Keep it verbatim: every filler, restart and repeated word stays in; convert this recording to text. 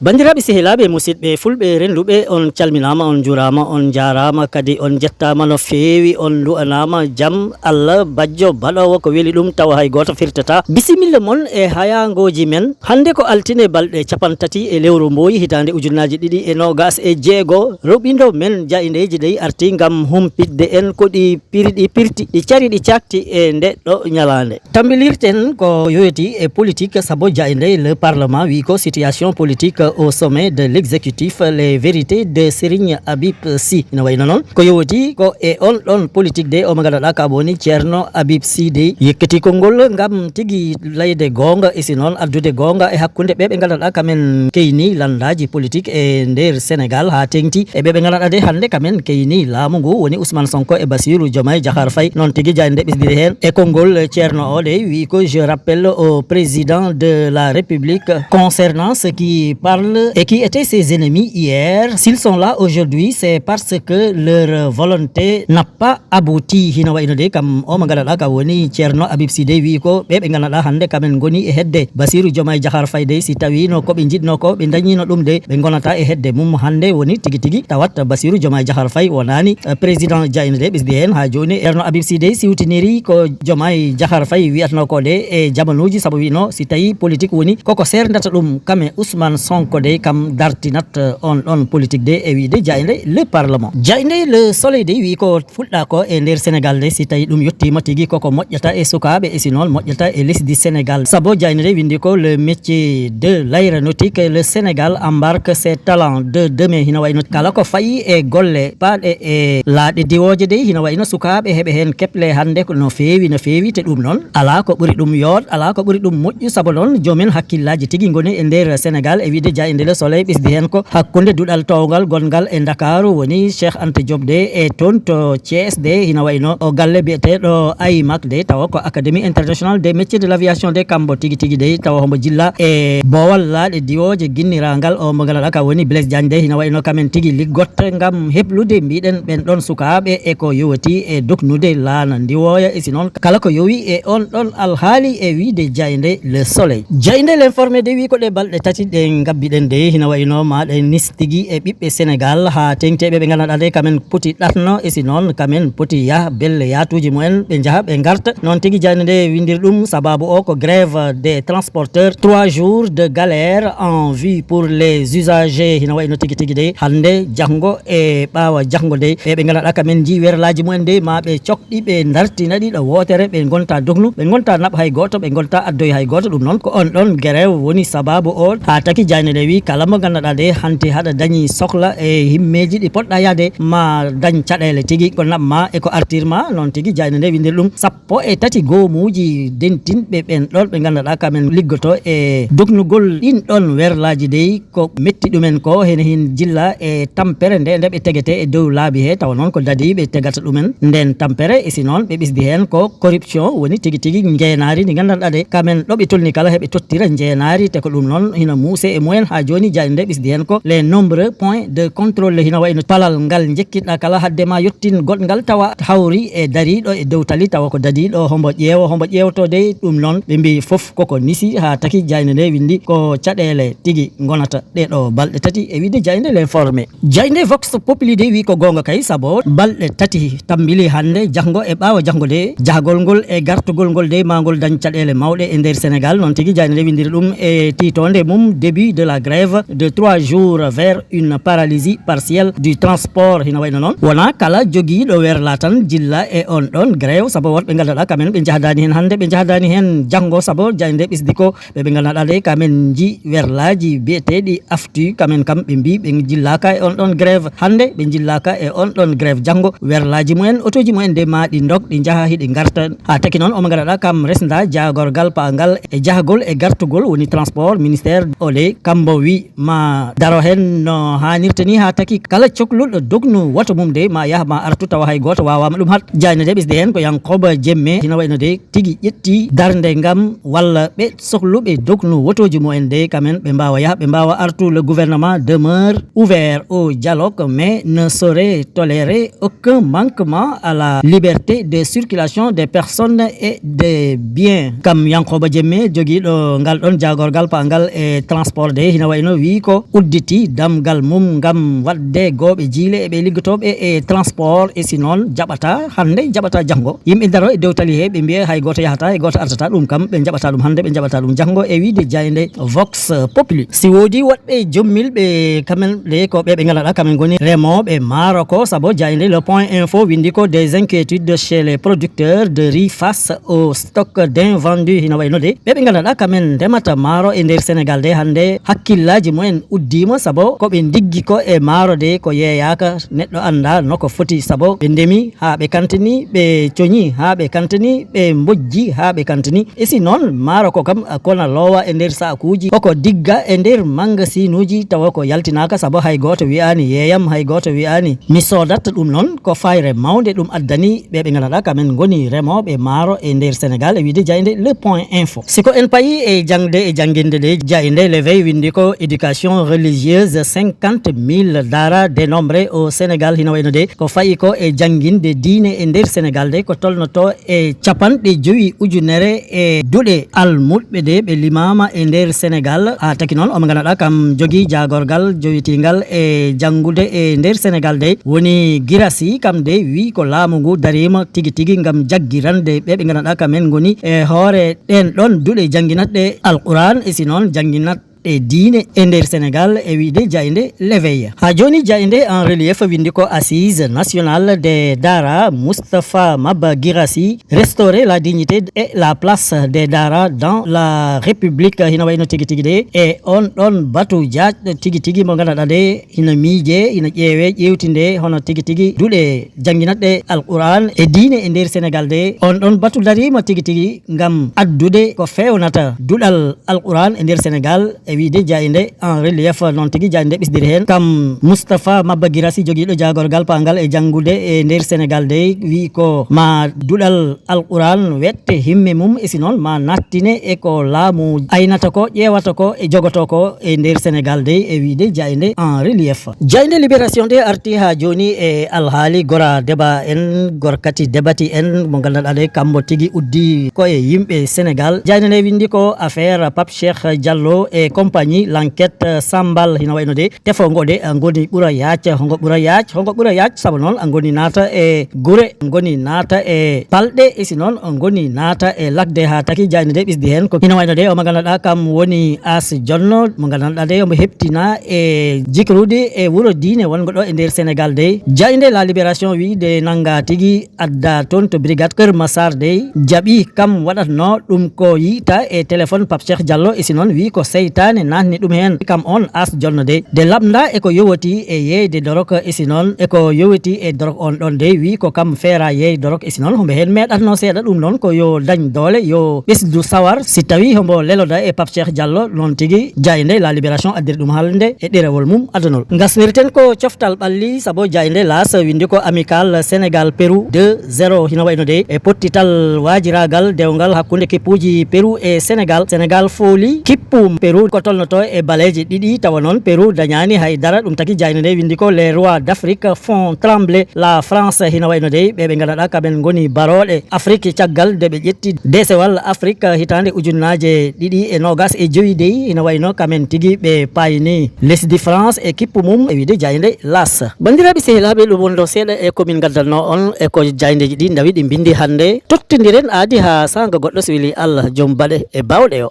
Banndiraaɓe, sehilaaɓe, musidɓe fulɓe rennduɓe, on calminaama, on njuuraama, on njaaraama, kadi on njettaama no feewi, on ndu'anaama jam Allah bajjo baɗoowo ko weli ɗum tawa hay gooto firtataa. Bisimilla mon e hayaangooji men. Hannde ko altine, balɗe capantati e lewru mbooyi, hitaande ujunnaaji ɗiɗi e noogaas e jeego. Roɓindo men Jaayndeeji dey artii ngam humpitde en ko ɗi piri, ɗi pirti, ɗi cari, ɗi caakti e nde ɗo ñalaande. Tambilirten ko yowitii e politique, sabu jaaynde Le Parlement wi ko situation politique au sommet de l'exécutif, les vérités de Serigne Habib Sy. Ina wayno noon ko yowitii ko e on ɗon politique de, o mo ngannduɗaa ka woni Ceerno Habib Sy de, yekkiti konngol ngam tigi layde goonga, e si noon addude goonga e hakkunde ɓe ɓe ngannduɗaa kamen keyni landaaji politique e nder Sénégal, haa teŋti e ɓe ɓe ngannduɗaa de hannde kamen keyni laamu ngu, woni Ousmane Sonko e Bassirou Diomaye Diakhar Faye. Noon tigi jaaynde ɓesdiri heen e konngol Ceerno o de, wi ko: "Je rappelle au président de la République concernant ce qui parle et qui étaient ses ennemis hier, s'ils sont là aujourd'hui, c'est parce que leur volonté n'a pas abouti." Hino wayno de kam o mo ngannduɗaa ka woni Ceerno Habib Sy de, wi ko ɓe ɓe ngannduɗaa hannde kamen ngoni e hedde Bassirou Diomaye Diakhar Faye de, si tawino ko ɓe njiɗno ko ɓe dañino ɗum de, ɓe ngonata e hedde mum hannde. Woni tigi tigi tawat Bassirou Diomaye Diakhar Faye wonaani, eh, président jaaynde de, ɓesdi heen haa jooni. Ceerno Habib Sy de siwtiniri ko Diomaye Diakhar Faye wiyatno ko de e jamanuuji, sabu wino si tawi politique woni koko serdata ɗum, kame Ousmane Sonko de kam dartinat, eh, on ɗon politique de, e wiide jaaynde Le Parlement. Jaaynde Le Soleil de wi ko fuɗɗa ko e nder Sénégal de, si tawi ɗum yettiima tigi koko moƴƴata e sukaaɓe, e si noon moƴƴata e lesdi Sénégal. Sabu jaaynde de winndi ko: "Le métier de l'aéronautique, le Sénégal embarque ses talents de demain." Hino wayno kala ko fayi e golle paaɗe e laaɗe diwooje de, hino wayno sukaaɓe heɓe heen keble hannde ko no feewi, no feewi, te ɗum noon alaa ko ɓuri ɗum yooɗ, alaa ko ɓuri ɗum moƴƴu, sabu noon joomen hakkillaaji tigi ngoni e nder Sénégal, e wiide jaaynde Le Soleil ɓesdi heen ko hakkunde duɗal toowngal gonngal e Ndakaaru, woni Cheikh Anta Diop de, e toon to Thiès de, hino wayno o galle biyeteeɗo AIMAC de, tawa ko Académie Internationale des Métiers de l'Aviation de, kambo tigi tigi de, tawa hombo jilla e boowal laaɗe diwooje ginniraangal o mo ngannduɗaa ka woni Blaise Diagne de, hino wayno kamen tigi liggot ngam heblude, mbiɗen, ɓen ɗon sukaaɓe e ko yowiti e doknude laana ndiwooya, e si noon kala ko yowi e on ɗon alhaali, e wiide jaaynde Le Soleil. Jaaynde L'Informé de wi ko ɗe balɗe tati ɗe ngabbiɗen de, hino wayno ma ɗe nistigi e ɓiɓɓe Sénégal, haa teŋti ɓe ɓe ngannduɗaa de kamen poti ɗatno, e si noon kamen poti yah belle yaatuuji mumen, ɓe njaha ɓe ngarta. Noon tigi jaaynde nde winndiri ɗum, sababu o ko grève des transporteurs, trois jours de galère en vue pour les usagers. Hino wayno tigi tigi de hannde, janngo e ɓaawa janngo de, ɓe ɓe ngannduɗaa kamen njii werlaaji mumen de, ma ɓe cok ɗi ɓe ndartina ɗi ɗo wootere, ɓe ngonta dognu, ɓe ngonta naɓ hay gooto, ɓe ngonta addoy hay gooto. Ɗum noon ko on ɗon gerew woni sababu o. Haa taki jaaynde nde wi kala mo ngannduɗaa nde hanti haɗa dañi sohla e himmeeji ɗi poɗɗa yahde, ma dañ caɗeele tigi ko naɓ ma e ko artir ma. Noon tigi jaaynde nde winndiri ɗum sappo e tati goomuuji dentinɓe ɓen ɗon ɓe ngannduɗaa kamen liggoto e dognugol ɗin ɗon werlaaji dey. Ko metti ɗumen ko hene hin jilla e tampere nde, nde ɓe tegete e dow laabi he, tawa noon ko dadi ɓe tegata ɗumen nden tampere. E si noon ɓe ɓisdi heen ko corruption, woni tigi tigi njeenaari ndi nganndanɗaa de kamen ɗo ɓe tolni kala heɓe tottira njeenaari, te ko ɗum noon hino muuse e mumen. Haa jooni jaaynde nde ɓisdi heen ko les nombreux points de contrôle, hino wayno palal ngal njekkiɗaa kala hadde ma yottin goɗngal tawa hawri e dariiɗo e dow tali, tawa ko dadiiɗo hombo ƴeewo, hombo ƴeewto de. Ɗum noon ɓe mbi fof koko nisi, haa taki jaaynde nde winndi ko caɗeele tigi ngonata ɗee ɗo balɗe tati, e wiide jaaynde L'Informé. Jaaynde Vox Populi de wi ko goonga kay, sabo balɗe tati tambili hannde, janngo e ɓaawo janngo de, jahgol ngol e gartugol ngol de, ma ngol dañ caɗeele mawɗe e nder Sénégal. Noon tigi jaaynde nde winndiri ɗum e tiitoonde mum: "Début de la grève de trois jours vers une paralysie partielle du transport." Hino wayno noon, wonaa kala jogiiɗo werla tan jilla e on ɗon grève, sabo woɗɓe ngannduɗaa kamen ɓe njahdaani heen hannde, ɓe njahdaani heen janngo, sabo jaaynde ɓisdi ko ɓe ɓe ngannduɗaa de kamen nji werlaaji biyeteeɗi aftu, kamen kam ɓe mbi ɓe njillaaka e on ɗon grève hannde, ɓe njillaaka e on ɗon grève janngo. Werlaaji mumen, otooji mumen de ma ɗi ndog, ɗi njaha hiɗi ngarta. Haa taki noon omo ngannduɗaa kam resnda jaagorgal paangal e jahgol e gartugol, woni transport, ministère o de kam Mbo wi ma daro heen no haanirta ni, haa taki kala cokluɗo dognu woto mum de ma yah ma artu tawa hay gooto waawaama ɗum haɗ. Jayno de ɓisde heen ko Yankoba Jemme, hino wayno de tigi ƴetti darnde ngam walla ɓe sohluɓe dognu wotooji mumen de, kamen ɓe mbaawa yah, ɓe mbaawa artu. Le gouvernement demeure ouvert au dialogue, mais ne saurait tolérer aucun manquement à la liberté de circulation des personnes et des biens. Kam Yankoba Jemme, jogiiɗo ngal ɗon jaagorgal paangal e transport de, hino wayno wi ko udditi damgal mum ngam waɗde gooɓe jiile e ɓe liggotooɓe e transport, e si noon jaɓata hannde, jaɓata janngo. Yimɓe ndaro e dewtali he, ɓe mbiya hay gooto yahata, hay gooto artata, ɗum kam ɓe jaɓata ɗum hannde, ɓe jaɓata ɗum janngo, e wiide jaaynde Vox Populi. Si woodi woɗɓe jommilɓe kamen de, ko ɓe ɓe ngannduɗaa kamen ngoni remooɓe maaro ko, sabo jaaynde Le Point Info windi ko des inquiétudes chez les producteurs de riz face au stock d'invendus. Hino wayno de ɓe ɓe ngannduɗaa kamen ndemata maaro e nder Sénégal de, hannde hakkillaaji mumen uddiima, sabo ko ɓe ndiggi ko e maaro de ko yeeyaaka, neɗɗo anndaa no ko foti, sabo ɓe ndemi haa ɓe kantini, ɓe coñi haa ɓe kantini, ɓe mbojji haa ɓe kantini. E si noon, maaro ko kam kona loowa e nder saakuuji, koko digga e nder mangasinuuji, tawa ko yaltinaaka, sabo hay gooto wiyaani yeeyam, hay gooto wiyaani mi soodat. Ɗum noon ko fayre mawnde ɗum addani ɓe ɓe ngannduɗaa kamen ngoni remooɓe maaro e nder Sénégal, e wiide jaaynde Le Point Info. Si ko en payi e jaŋde e jannginde de, jaaynde L'Éveil windi ko éducation religieuse, cinquante mille daara dénombré au Sénégal. Hino wayno de ko fayi ko e jannginde diine e nder Sénégal de, ko tolnoto e capanɗe jowi ujunere e duɗe almuɓɓe de ɓe limaama e nder Sénégal. Haa taki noon omo ngannduɗaa kam jogii jaagorgal jowitingal e janngude e nder Sénégal de, woni Girassi, kam de wi ko laamu ngu dariima tigi tigi ngam jaggirande ɓe ɓe ngannduɗaa kamen ngoni e hoore ɗen ɗon duɗe jannginatɗe Alquran, e si noon jannginat e diine e nder Sénégal, e wiide jaaynde L'Éveil. Haa jooni jaaynde En Relief windi ko Assises nationales des daara, Moustapha Maba Guirassy, restaurer la dignité et la place des daara dans la République. Hino wayno tigi tigi de e on ɗon batu jaajɗo tigi tigi mo ngannduɗaa de hino miije, hino ƴeewe, ƴeewtinde hono tigi tigi duɗe jannginatɗe Alquran e diine e nder Sénégal de. On ɗon batu dariima tigi tigi ngam addude ko feewnata duɗal Alquran e nder Sénégal, e wiide jaaynde En Relief. Noon tigi jaaynde ɓisdiri heen kam Moustapha Maba Guirassy, jogiiɗo jaagorgal paangal e janngude e nder Sénégal de, wi ko ma duɗal Alquran wette himme mum, e si noon ma nattine e ko laamu aynata ko, ƴeewata ko e jogotoo ko e nder Sénégal de, e wiide jaaynde En Relief. Jaaynde Libération de arti haa jooni e alhaali Gora Deba en, Gorkati Debati en, mo ngannduɗaa de kambo tigi uddi ko e yimɓe Sénégal. Jaaynde nde windi ko affaire Pape Cheikh Diallo et compagnie, l'enquête Sambal. Hino wayno de tefo ngo de ngoni ɓura yaac. Hongo ɓura yaac? Hongo ɓura yaac? Sabu noon a ngoni naata e gure, ngoni naata e palɗe, e si noon ngoni naata e lakde. Haa taki jaaynde de ɓisdi heen ko hino wayno de omo ngannduɗaa kam woni As Jonno, mo ngannduɗaa de omo heptina e jikrude e wuro diine wongo ɗo e nder Sénégal de. Jaaynde La Libération wi de nannga tigi adda toon to brigade Kër Massar de, jaɓi kam waɗatno ɗum ko yiita e téléphone Pape Cheikh Diallo, e si noon wi ko seytaane naatni ɗum heen. Kam on As Jonno de, de laɓnda e ko yowiti e yeeyde dorok, e si noon e ko yowiti e dorok on ɗon de wi ko kam feera yeey dorok, e si noon hombo heen meeɗatno seeɗa. Ɗum noon ko yo dañ doole, yo ɓesdu sawar si tawi hombo leloda e Pape Cheikh Diallo. Noon tigi jaaynde La Libération addiri ɗum haalde e ɗerewol mum adunol. Ngasnirten ko coftal ɓalli, sabo jaaynde L'As windi ko Amical Sénégal Pérou deux zéro. Hino wayno de e pottital waajiraagal dewngal hakkunde kippuuji Pérou e Sénégal, Sénégal fooli kippu Pérou ko tolnoto e baleeje ɗiɗi, tawa noon Pérou dañaani hay dara. Ɗum taki jaaynde nde windi ko les rois d'Afrique font trembler la France. Hino wayno de ɓe ɓe ngannduɗaa kamen ngoni barooɗe Afrique caggal de ɓe ƴetti deesewal Afrique hitaande ujunnaaje ɗiɗi e noogas e jowi dey. Hino wayno kamen tigi ɓe payni lesdi France e kippu mum, e wiide jaaynde L'As. Banndiraaɓe sehilaaɓe, ɗum woni ɗo seeɗa e ko min ngaddanno on e ko jaayndeeji ɗi ndawi ɗi mbindi hannde. Tottondiren aadi haa saanga goɗɗo, so weli Allah, joom baɗe e baawɗe o.